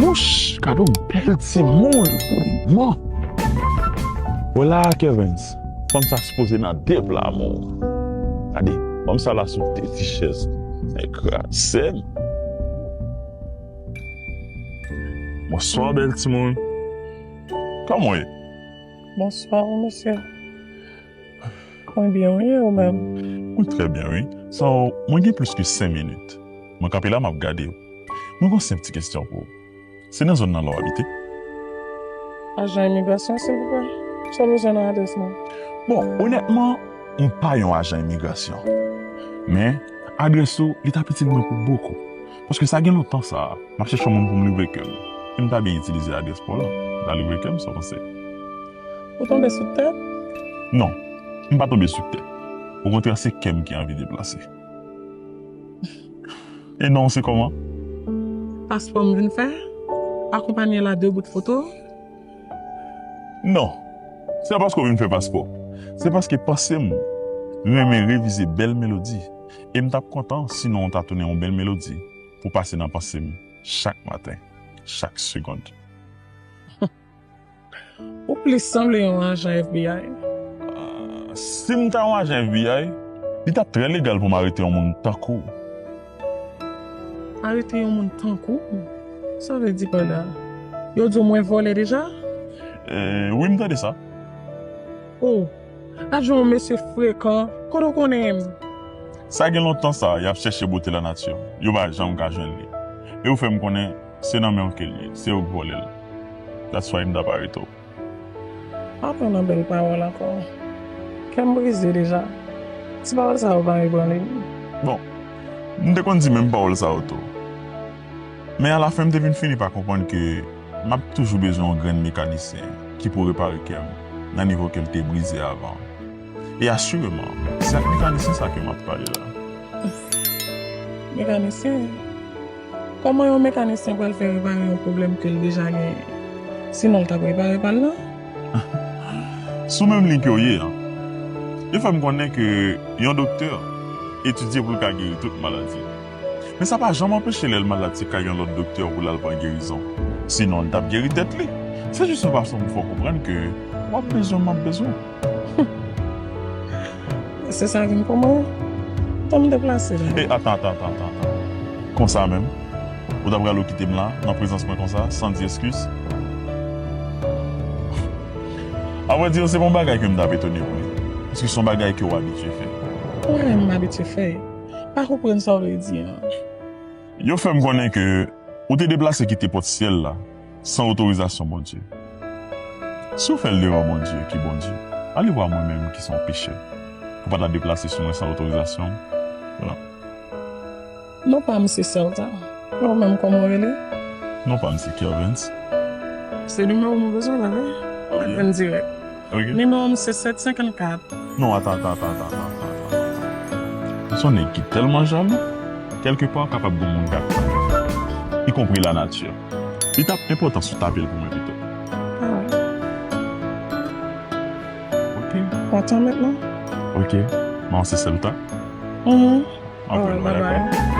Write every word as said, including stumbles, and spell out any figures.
Wouch, gade yon bèl timoun, pou li man. Vwala, Kervens, fanm sa sipoze nan de bra mwen. Gade, fanm sa la sou de ti chèz. Nèg kraze m. Bonswa, bèl timoun. Kòman w ye? Bonswa, mesye. Mwen byen, wi, e ou menm? Mwen trè byen, wi. So, mwen gen plis ke senk minit. Mwen kanpe la, m ap gade w. Mwen gen yon senp ti kesyon pou ou. Se nan zòn nan la w abite? Ajan imigrasyon, silvouplè. Sa w bezwen nan adrès mwen? Bon, onètman, m pa yon ajan imigrasyon. Men, adrès ou, li t ap itil mwen pou bokou. Paske sa gen lontan sa, m ap chèche yon moun pou m livre kè m. E m ta byen itilize adrès pa w la. M ta livre kè m, sa w panse? Ou tonbe sou tè? Non, m pa tonbe sou tè. Okontrè, se kè m ki anvi deplase. E non w se kòman? Paspò m vin fè? Akonpanye l a de bout foto? Non. Se pa paske w vin fè paspò. Se paske panse m renmen revize bèl melodi. E m t ap kontan si non w ta tounen yon bèl melodi pou pase nan panse m chak maten, chak segonn. Ou plis sanble yon ajan F B I. Ah, si m ta yon ajan F B I, li t ap trè legal pou m arete yon moun tankou w. Arete yon moun tankou w? Sa w vle di pa la? Yo di w mwen vòlè deja? Eh, wi, m tande sa. Oh, gad jan yon mesye frekan. Kote w konnen m? Sa gen lontan sa, y ap chèche bote lanati. Yo pa janm ka jwenn li. E ou fè m konnen se nan men w ke l ye. Se yo k vòlè l. That's why m t ap arete w. Pa pran nan bèl pawòl ankò. Kè m brize deja. Ti pawòl sa yo pa ebranle m. Bon, m te konn di menm pawòl sa yo tou. Men alafen, m te vin fini pa konprann ke m ap toujou bezwen yon grenn mekanisyen ki pou repare kè m nan nivo ke l te brize avan. E asireman, se ak mekanisyen sa ke m ap pale la. Mekanisyen? Kòman yon mekanisyen pral fè repare yon pwoblèm ke l deja genyen? Sinon, l t ap repare pa l nan? Sou menm liy ke w ye an, yo fè m konnen ke yon doktè etidye pou l ka geri tout maladi. Men sa pa janm anpeche lè l malad se kay yon lòt doktè pou l al pran gerizon. Sinon, l t ap geri tèt li. Se jis yon fason pou fè w konprann ke w ap bezwen m, m ap bezwen w. Se sa vin pou mwen? Tan m deplase la. E, atan, atan, atan, atan, atan. Konsa menm? Ou ta pral okite m la, nan prezans mwen konsa, san di eskiz? Avrèdi, se pa yon bagay ke m t ap etone pou li. Paske se yon bagay ke w abitye fè. Ou wè m abitye fè? Pa konprann sa w vle di an. Yo fè m konnen ke ou te deplase kite pòt syèl la san otorizasyon Bondye. Si w fè l devan Bondye, ki Bondye, alevwa mwen menm ki se yon pechè, pou pa ta deplase sou mwen san otorizasyon m. Vwala. Non pa m se Sèlta. E ou menm, kòman w rele? Non pa m se Kervens. Se nimewo m bezwen la, wi. Ok. Apèn dirèk. Ok. Nimewo m se sèt senkannkat. Non, atan, atan, atan. Ou se yon nèg ki tèlman jalou, kèlkepa w kapab gen yon moun k ap tann ou, ikonpri lanati. Li t ap enpòtan si w tape l pou mwen pito. Ah. Ok. Ou ap tann mentnan? Ok. Mwen se Sèlta. Mhm. Apre nou, dakò? Alright, bye bye.